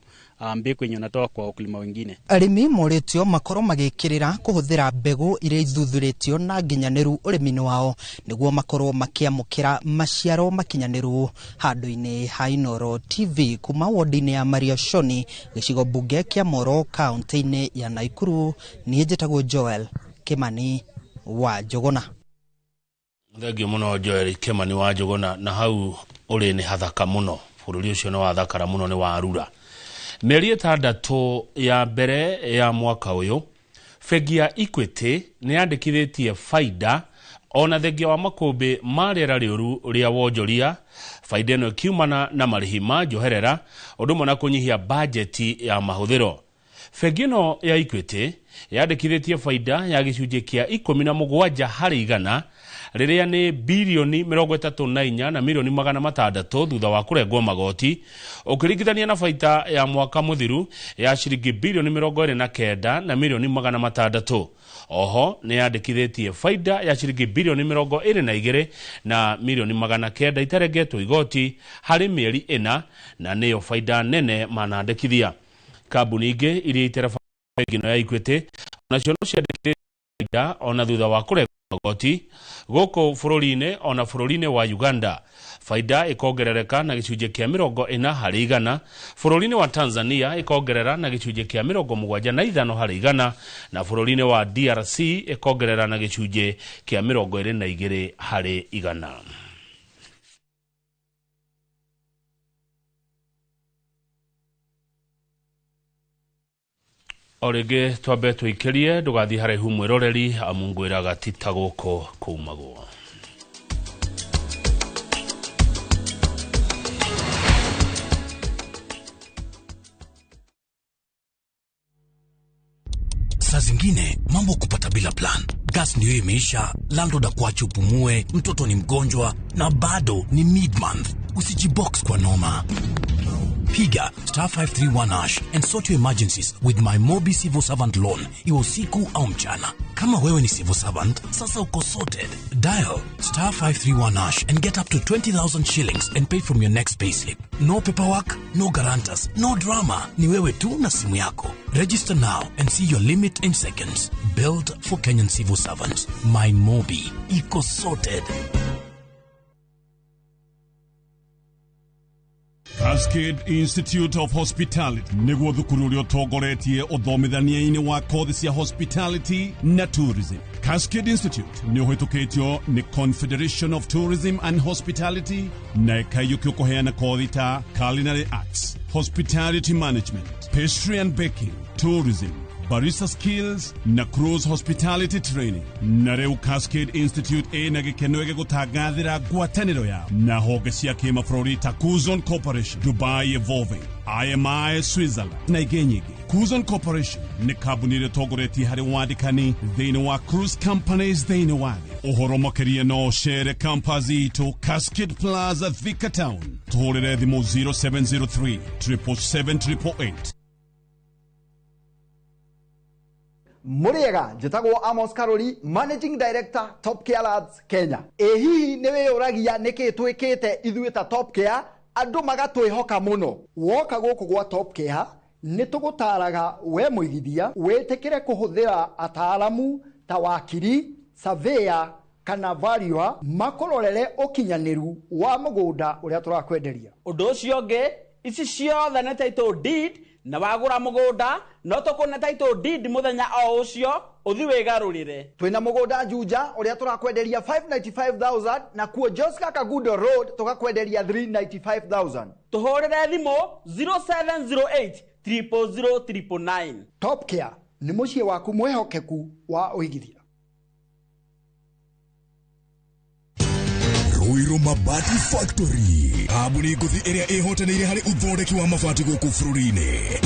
mbegu yenye unatoa kwa wakulima wengine. Arĩmi morĩtio makorwo magĩkĩrĩra kũhũthĩra mbegũ iria ithuthurĩtio na nginyanĩru ũrĩmi-inĩ wao nĩguo makorwo makĩamũkĩra maciaro makinyanĩru. Handũ-inĩ ha Inooro TV kuma wodi-inĩ ya Mariashoni gĩcigo mbunge kĩa Moro kaunti-inĩ ya Naikuru, niĩ njĩtagwo Joel Kimani wa Njũgũna. Thengio mũno Joel Kimani wa Njũgũna, na hau ũrĩ nĩ hathaka mũno, bũrũri ũcio nĩ wathakara mũno nĩ warura. Mĩeri 6 ya mbere ya mwaka ũyũ, bengi ya Equity nĩ yandĩkithĩtie faida ona thengia wa makũmbĩ ma rĩera rĩũru rĩa wonjoria, faida ĩno ĩkiumana na marĩhi ma njoherera ũndũ ũmwe na kũnyihia bajeti ya mahũthĩro. Bengi ĩno ya Equity yandĩkithĩtie faida ya gĩcunjĩ kĩa 17 harĩ igana rĩrĩa nĩ bilioni 34 na milioni 600 thutha wa kũrengwo magoti, ũkĩringithania na faida ya mwaka mũthiru ya ciringi bilioni 29 na milioni 600. Oho nĩ yandĩkithĩtie faida ya ciringi bilioni 22 na milioni 900 itarengetwo igoti harĩ mĩeri 4, na nĩyo faida nene manandĩkithia. Kambuni ingĩ iria itereba bengi ĩno ya Equity onacio no ciandĩkithĩtie faida ona thutha wa kũrengwo magoti gũkũ bũrũri-inĩ ona bũrũri-inĩ wa Uganda. Faida ĩkongerereka na gĩcunjĩ kĩa 40 harĩ igana, bũrũri-inĩ wa Tanzania ĩkongerera na gĩcunjĩ kĩa 75 harĩ igana, na bũrũri-inĩ wa DRC ĩkongerera na gĩcunjĩ kĩa 22 harĩ igana. O rĩngĩ twambe tũikĩrie, ndũgathiĩ haraihu mwĩroreri, amu ngwĩraga ti ta gũkũ kumagwo. Saa zingine mambo kupata bila plan. Gas ndio imeisha, landlord akuache upumue, mtoto ni mgonjwa na bado ni mid-month. Usijibox kwa noma. Piga star 531 hash and sort your emergencies with my Mobi Civil Servant Loan, iwe usiku au mchana. Kama wewe ni civil servant, sasa uko sorted. Dial star 531 hash and get up to 20,000 shillings and pay from your next payslip. No paperwork, no guarantors, no drama. Ni wewe tu na simu yako. Register now and see your limit in seconds. Built for Kenyan civil servants. My Mobi. Iko sorted. Cascade Institute of Hospitality nĩguo thukuru ũrĩa ũtongoretie ũthomithania-inĩ wa kothi cia hospitality na tourism. Cascade Institute nĩ ũhĩtũkĩtio nĩ Confederation of Tourism and Hospitality na ĩkaiyũkio kũheana kothi ta culinary arts, hospitality management, pastry and baking, tourism, barista skills na cruise hospitality training. Na rĩu Cascade Institute ĩna gĩkeno gĩgũtangathĩra ngwatanĩro yao na honge cia kĩmabũrũri ta Kuzon Corporation, Dubai Evolving, IMI Switzerland na ingĩ nyingĩ. Kuzon Corporation nĩ kambuni ĩrĩa ĩtongoretie harĩ wandĩkani thĩinĩ wa cruise companies thĩinĩ wa thĩ. Ũhoro makĩria no ũcere campus itũ Cascade Plaza, Thika Town. Tũhũrĩre thimũ 0703 777 888. Mũrĩega, njĩtagwo Amos Karori, Managing Director, Top Care Labs Kenya. Ĩ hihi nĩ wĩyũragia nĩkĩ twĩkĩte ithuĩ ta Top Care andũ magatwĩhoka mũno? Woka gũkũ gwa Top Care nĩ tũgũtaraga we mũigithia wĩtĩkĩre kũhũthĩra ataaramu ta wakiri, surveyor kana valuer makũrorere ũkinyanĩru wa mũgũnda ũrĩa tũrakwenderia. Ũndũ ũcio ũngĩ, ici ciothe nĩ title deed, na wagũra mũgũnda no tũkũne title deed mũthenya o ũcio ũthi wĩgarũrĩre. Twĩna mũgũnda Juja ũrĩa tũrakwenderia 595,000 na kuo Joska Kagudo Road tũgakwenderia 395,000. Tũhũrĩre thimũ 0708 000 999. Top Care nĩ mũciĩ waku mwĩhokeku wa ũigithia. Ruiru Mabati Factory, kambuni ngũthi ĩrĩa ĩhotanĩire harĩ ũthondeki wa mabati gũkũ bũrũri-inĩ.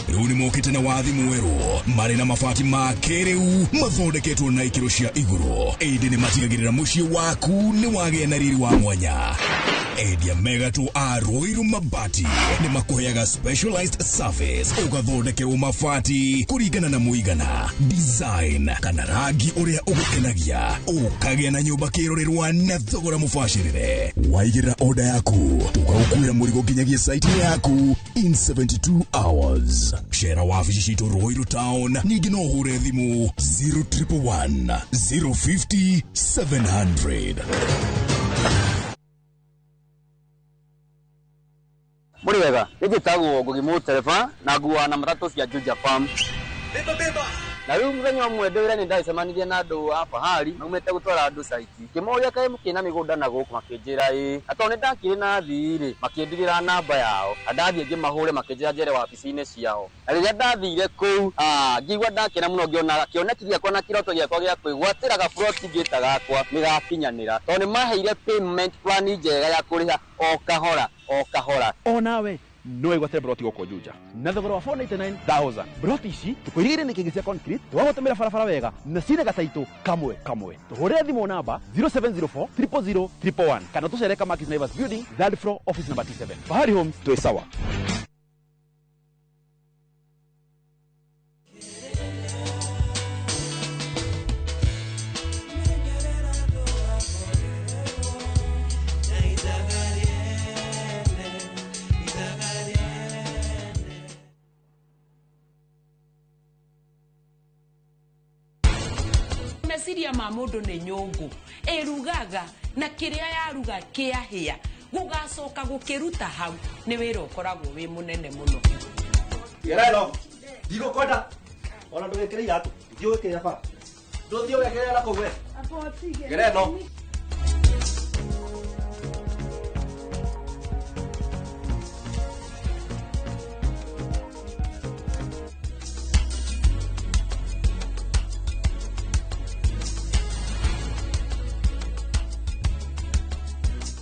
Rĩu nĩ mokĩte na wathi mwerũ marĩ na mabati ma kĩrĩu mathondeketwo na ikĩro cia igũrũ, ĩndĩ nĩ matigagĩrĩra mũciĩ waku nĩ wagĩa na riri wa mwanya. Endia megatũ a Ruiru Mabati nĩ makũheaga specialized service, ũgathondekerwo mabati kũringana na mũigana, design kana rangi ũrĩa ũgũkenagia, ũkagĩa na nyũmba kĩrorerwa na thogora mũbacĩrĩre. Waigĩrĩra order yaku tũgagũkuĩra mũrigo nginyagia site yaku in 72 hours. Cera wabici citũ Ruiru Town, ningĩ no ũhũre thimũ 0111 050 700. Mũrĩ wega, nĩ njĩtagwo Ngugi Mũtereba na nguaga na matatũ cia Juja Farm. Na rĩu mũthenya ũmwe ndĩ wĩra nĩ ndacemanirie na andũ a fahari maumĩte gũtwara andũ caiti, ngĩmoria kaĩ mũkĩna mĩgũnda na gũkũ, makĩnjĩra ĩĩ, na tondũ nĩ ndakĩrĩ na thii rĩ, makĩndigĩra namba yao, na ndathiĩ ngĩmahũre makĩnjĩra njere wabici-inĩ ciao. Na rĩrĩa ndathire kũu, ngĩigua ndakena mũno ngĩona kĩoneki gĩakwa na kĩroto gĩakwa gĩa kwĩgwatĩra gaburoti ngĩta gakwa nĩ gakinyanĩra, tondũ nĩ maheire payment plan njega ya kũrĩha o kahora o kahora. Onawe no wĩgwatĩre broti gũkũ Juja na thogora wa 499,000. Broti ici tũkũirigĩire nĩ kĩngĩ cia concrete, tũgagũtũmĩra barabara wega na cina gataitũ kamwe kamwe. Tũhũrĩre thimũ namba 0704 000 111 kana tũcere Kamakis Naivas Building, third floor, office number T7. Fahari Homes, twĩ sawa. Meciria ma mũndũ nĩ nyũngũ ĩrugaga na kĩrĩa yaruga kĩahĩa gũgacoka gũkĩruta hau nĩ wĩra ũkoragwo wĩ mũnene mũno. Gereno ndigũkwenda ona ndũgĩkĩre iratũ, thiĩ ũgĩkĩre bara, ndũthiĩ ũgekĩre na kũu we. Gereno.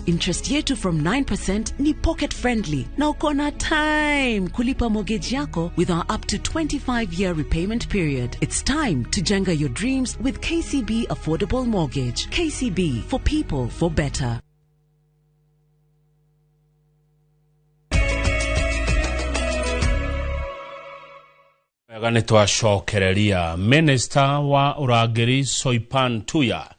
Interest yetu from 9% ni pocket friendly na uko na time kulipa mortgage yako with our up to 25-year repayment period. It's time to jenga your dreams with KCB Affordable Mortgage. KCB, for people, for better. Wega nĩ twacokereria. Minista wa ũrangĩri Soipan Tuya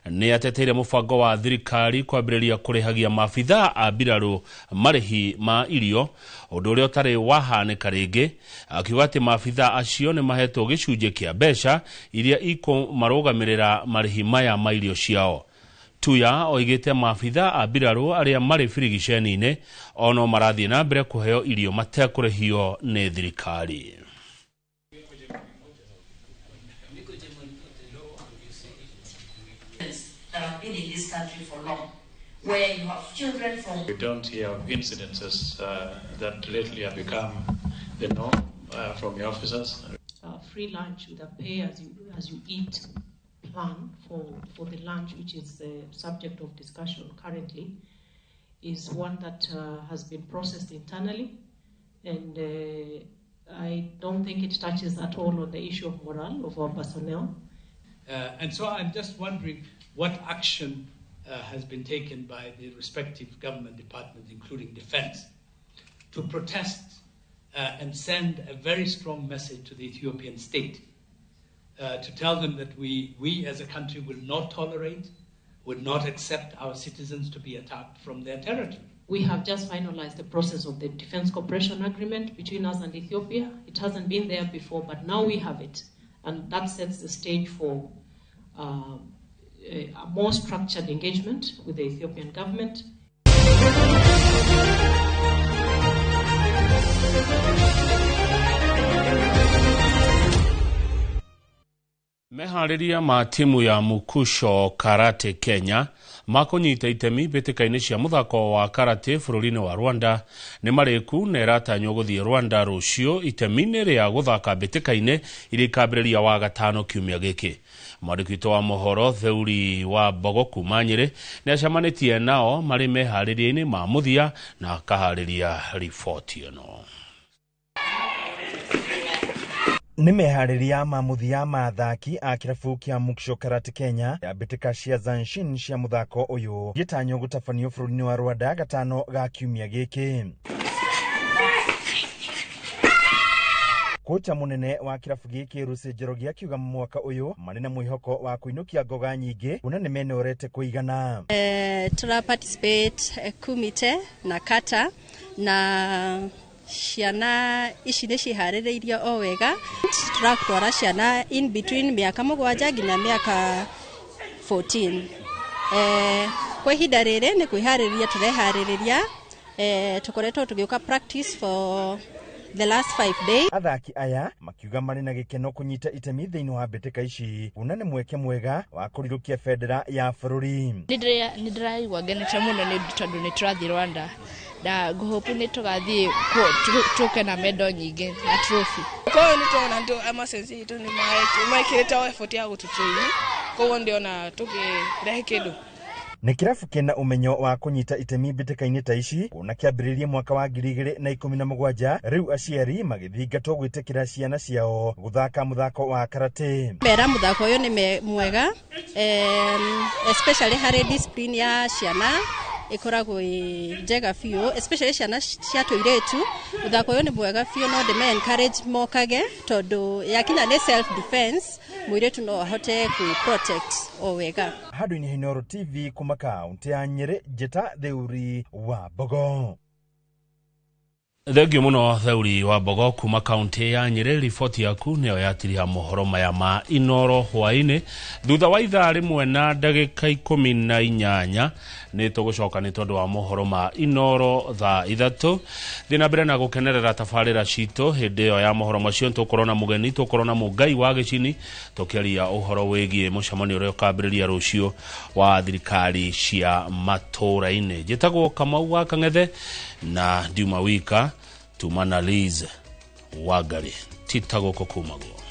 nĩ ateteire mũbango wa thirikari kwambĩrĩria kũrĩhagia maabithaa a mbirarũ marĩhi ma irio, ũndũ ũrĩa ũtarĩ wahanĩka rĩngĩ, akiuga atĩ maabithaa acio nĩ mahetwo gĩcunjĩ kĩa mbeca iria ikũmarũgamĩrĩra marĩhi maya ma irio ciao. Tuya oigĩte maabithaa a mbirarũ arĩa marĩ birigiceni-inĩ ono marathiĩ na mbere kũheo irio matekũrĩhio nĩ thirikari. That have been in this country for long, where you have children from... We don't hear of incidences that lately have become the norm from your officers. Free lunch with a pay as you eat plan for the lunch, which is the subject of discussion currently, is one that has been processed internally, and I don't think it touches at all on the issue of morale of our personnel. And so I'm just wondering what action has been taken by the respective government departments, including defense, to protest and send a very strong message to the Ethiopian state, to tell them that we as a country will not tolerate, would not accept our citizens to be attacked from their territory. We have just finalized the process of the Defense Cooperation Agreement between us and Ethiopia. It hasn't been there before, but now we have it. And that sets the stage for a more structured engagement with the Ethiopian government. Meharĩria ma timu ya Mukusho Karate Kenya makũnyita itemi mbĩtĩka-inĩ cia mũthako wa karate bũrũri-inĩ wa Rwanda nĩ marĩku na ĩratanywo gũthiĩ Rwanda rũciũ itemi-inĩ rĩa gũthaka mbĩtĩka-inĩ iria ikambĩrĩria Wagatano kiumia gĩkĩ. Mwandĩki witũ wa mohoro Theuri wa Mbogo kuma Nyĩrĩ nĩ acemanĩtie nao marĩ meharĩria-inĩ ma mũthia na akaharĩria riboti ĩno. Nĩ meharĩria ma mũthia ma athaki a kĩrabu kĩa Mukusho Karate Kenya ya mbĩtĩka cia Zanshin cia mũthako ũyũ gĩtanywo gũtabanio bũrũri-inĩ wa Rwanda gatano ga kiumia gĩkĩ. Kocha munene wa kĩrabu gĩkĩ Rusi Njoroge akiuga mwaka ũyũ marĩ na mwĩhoko wa kũinũkia ngoga nyingĩ kuona nĩ menorete kũigana. Tũra participate kumite na kata na ciana ici nĩ ciharĩrĩirio o wega. Tũratwara ciana in between mĩaka 7 nginya mĩaka 14. Kwa ihinda rĩrĩ nĩ kwĩharĩrĩria tũreharĩrĩria. Tũkoretwo tũgĩũka practice for the last 5 days. Athaki aya makiuga marĩ na gĩkeno kũnyita itemi thĩinĩ wa mbĩtĩka ici kuona nĩ mweke mwega wa kũrirũkia bendera ya bũrũri. Nĩ ndĩraigua ngenete mũno nĩ tondũ nĩ tũrathiĩ Rwanda na ngũhopu nĩ tũgathiĩ tũke na mendo nyingĩ na trophy. Koguo nĩ tuona andũ amasensi itũ nĩ mekĩrĩte effort ya gũtũtrain, koguo ndĩona tũkĩrehe kĩndũ. Nĩ kĩrabu kĩna ũmenyo wa kũnyita itemi mbĩtĩka-inĩ ta ici kuona kĩambĩrĩirie mwaka wa 2017 rĩu aciari magĩthingatwo gwĩtĩkĩra ciana ciao gũthaka mũthako wa karate. Mera mũthako ũyũ nĩ mwega, especially harĩ discipline ya ciana ĩkoragwo ĩ njega biũ, especially ciana cia tũirĩtu. Mũthako ũyũ nĩ mwega biũ, no ndĩme encourage mokage tondũ yakinya nĩ self defense, mũirĩtu no ahote kwĩ protect o wega. Handũ-inĩ ha Inooro TV kuma kaunti ya Nyĩrĩ, njĩta Theuri wa Mbogo. Thengio muno Theuri wa Mbogo kuma kaunti ya Nyĩrĩ. Riboti yaku nĩyo yatiriha mohoro maya ma Inooro hwainĩ thutha wa ithaa rĩmwe na ndagĩka 18. Nĩ tũgũcoka nĩ tondũ wa mohoro ma Inooro thaa 3. Thiĩ na mbere na gũkenerera tabarĩra citũ. Hĩndĩ ĩyo ya mohoro macio tũkorwo na mũgeni, tũkorwo na Mũngai wa Gĩcini tũkĩaria ũhoro wĩgiĩ mũcemanio ũrĩa ũkambĩrĩria rũciũ wa thirikari cia matũũra-inĩ. Njĩtagwo Kamau wa Kang'ethe na ndiuma wika tuma na Liz Wangari tita gũkũ kumagwo.